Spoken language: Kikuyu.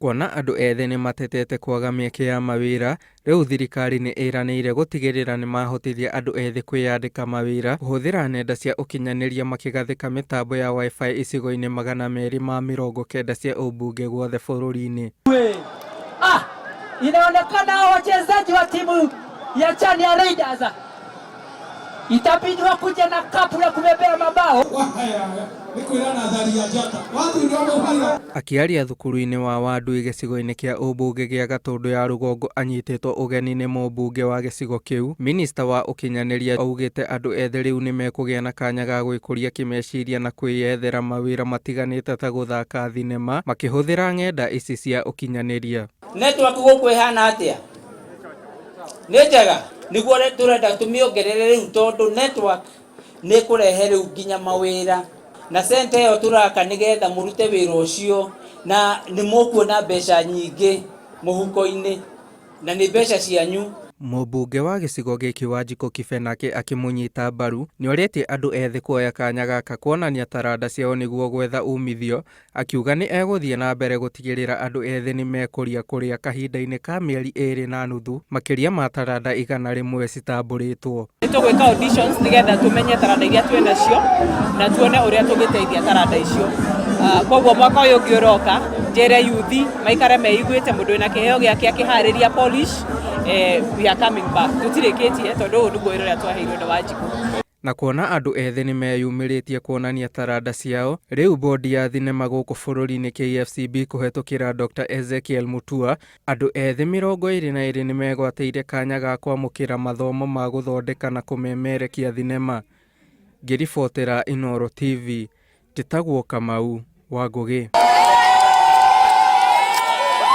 Kuona andũ ethĩ nĩ matetete kwaga mĩeke ya mawĩra, rĩu thirikari nĩ ĩranĩire gũtigĩrĩra nĩ mahotithia andũ ethĩ kwĩyandĩka mawĩra kũhũthĩra nenda cia ũkinyanĩria makĩgathĩka mĩtambo ya WiFi icigo-inĩ 290 cia ũmbunge guothe bũrũri-inĩ. Ah, inaonekana wachezaji wa timu ya Chania Raiders itabidi wakuje na kapu la kubebea mabao. Akĩaria thukuru-inĩ wa Wandui gĩcigo-inĩ kĩa ũmbunge gĩa Gatũndũ ya rũgongo anyitĩtwo ũgeni nĩ mũmbunge wa gĩcigo kĩu, minista wa ũkinyanĩria augĩte andũ ethĩ rĩu nĩ mekũgĩa na kanya ga gwĩkũria kĩmeciria na kwĩyethera mawĩra matiganĩte ta gũthaka thinema makĩhũthĩra ng'enda ici cia ũkinyanĩria. Network gũkũ ĩhana atĩa? Nĩ njega? Nĩguo tũrenda tũmĩongerere rĩu tondũ network nĩ ĩkũrehe rĩu nginya mawĩra na center ĩyo tũraka nĩgetha mũrute wĩra ũcio na nĩ mũkuona mbeca nyingĩ mũhuko-inĩ na nĩ mbeca cianyu. Mũmbunge wa gĩcigo gĩkĩ Wanjikũ Kibe nake akĩmũnyita mbaru nĩorĩtie andũ ethĩ kuoya kanya gaka kuonania taranda ciao nĩguo gwetha umithio akiuga nĩ egũthiĩ na mbere gũtigĩrĩra andũ ethĩ nĩ mekũria kũrĩa kahinda-inĩ ka mĩeri ĩrĩ na nuthu makĩria ma taranda 100 citambũrĩtwo. Nĩ tũgwĩka auditions nĩgetha tũmenye taranda iria twĩ nacio na tuone ũrĩa tũngĩteithia taranda icio. Koguo mwaka ũyũ ũngĩ ũroka njĩre yuthi maikare meiguĩte mũndũ wĩna kĩheo gĩake akĩharĩria polish, we are coming back. Tũtirĩkĩtie tondũ ũyũ nĩguo wĩra ũrĩa twaheirwo nĩ Wanjikũ. Na kuona andũ ethĩ nĩ meyumĩrĩtie kuonania taranda ciao, rĩu bodi ya thinema gũkũ bũrũri-inĩ KFCB kũhetũkĩra Dr Ezekiel Mutua, andũ ethĩ 22 nĩ megwatĩire kanya ga kwamũkĩra mathomo ma gũthondeka na kũmemerekia thinema. Ngĩribotera Inooro TV, njĩtagwo Kamau wa Ngũgĩ.